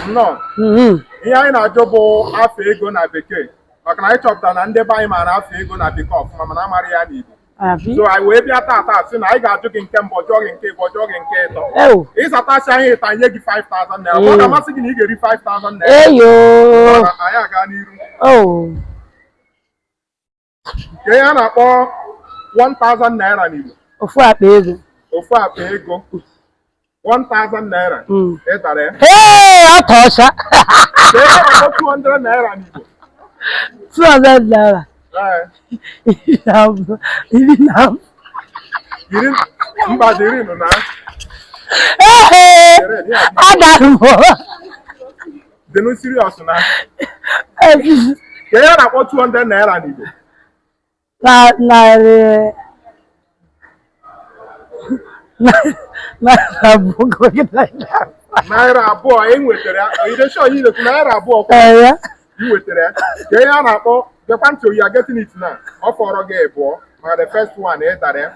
Nnọọ. Ihe anyị na-ajụ bụ afa ego na bekee, maka na anyị chọpụtara na ndị be anyị maara afa ego na bekee ọfụma, mana amara ya n'Igbo. Abi. So anyị wee bịa taata sị na anyị ga-ajụ gị nke mbụ, jụọ gị nke ịbụọ, jụọ gị nke ịtọ. Ewo. Ịzatasị anyị ịta, nye gị 5000 naira. Ọ ga-amasị gị na ị ga-eri 5000 naira? Eyo. Mana anyị aga n'iru. Oh. Ka ihe a na-akpọ 1000 naira n'Igbo? Ofu akpa ego. Ofu akpa ego 1000 naira. Ị dara ya. Hey, ọ tọ ọcha. Ka ihe a na-akpọ 200 naira n'Igbo? 200 naira. Ee. 20. 20. Iri mba dị iri nụ na. Ee, adara m. Dịnụ serious na. Ka ihe a na-akpọ 200 naira n'Igbo? Na 200. 200 e nwetara ya. Ị dị sure ị na-ekwu 200 kwa? Ee. Ị nwetara ya. Ka ihe a na-akpọ, gekwa ntị, you are getting it now. Ọ fọrọ gị ịbụọ, mana the first one ị dara ya,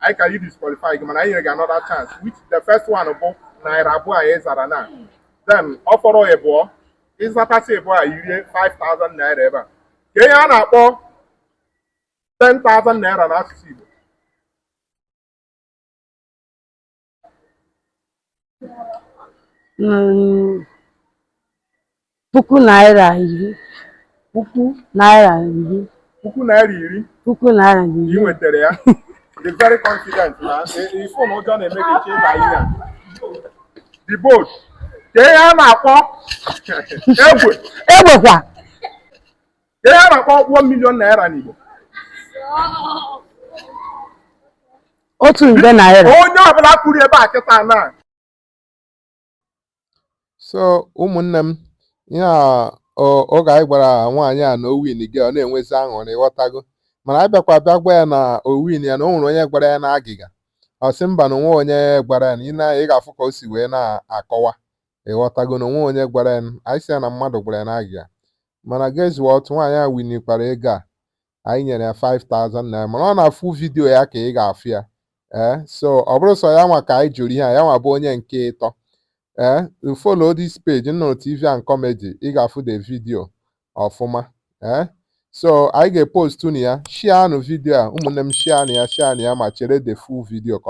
anyị ka yi disqualify gị, mana anyị nyere gị another chance, which the first one bụ 200 a ị zara na. Then ọ fọrọ ịbụọ, ịzatasị ịbụọ a, irie 5000 naira ebe a. Ka ihe a na-akpọ 10,000 naira n'asụsụ Igbo? ₦10,000. Puku ₦10. ₦10. ₦10,000. Ị nwetara ya. Dị very confident na ifo na ụjọ na-eme gị iche ịba ihe a. The boat. Ka ihe a na-akpọ egbe? Egbekwa. Ka ihe a na-akpọ 1 million naira n'Igbo? ₦1 nde. Onye ọbụla kwuru ebe a kịta na. So ụmụnne m, ihe a oge anyị gwara nwaanyị a na o win gị, ọ na-enwezi aṅụrị, ghọtago. Mana anyị bịakwa bịa gwa ya na o win ya, na o nwere onye gwara ya na agịga. Ọ sị mba, na onwe onye gwara ya, na ị na ị ga-afụ ka o si wee na-akọwa, ịghọtago, na onwe onye gwara ya. Anyị sị ya na mmadụ gwara ya na agịga. Mana guess what? Nwaanyị a winikwara ego a anyị nyere ya, 5000 naira. Mana ọ na-afụ video ya ka ị ga-afụ ya. Ee, so ọ bụrụ sọ ya nwa ka anyị jụrụ ihe a, ya nwa bụ onye nke ịtọ. Ee, follow this page, Nnụnụ TV and Comedy, ị ga-afụ the video ọfụma. Ee, so anyị ga-epost unu ya. Share nụ video a, ụmụnne m, share nụ ya, share nụ ya, ma chere the full video ka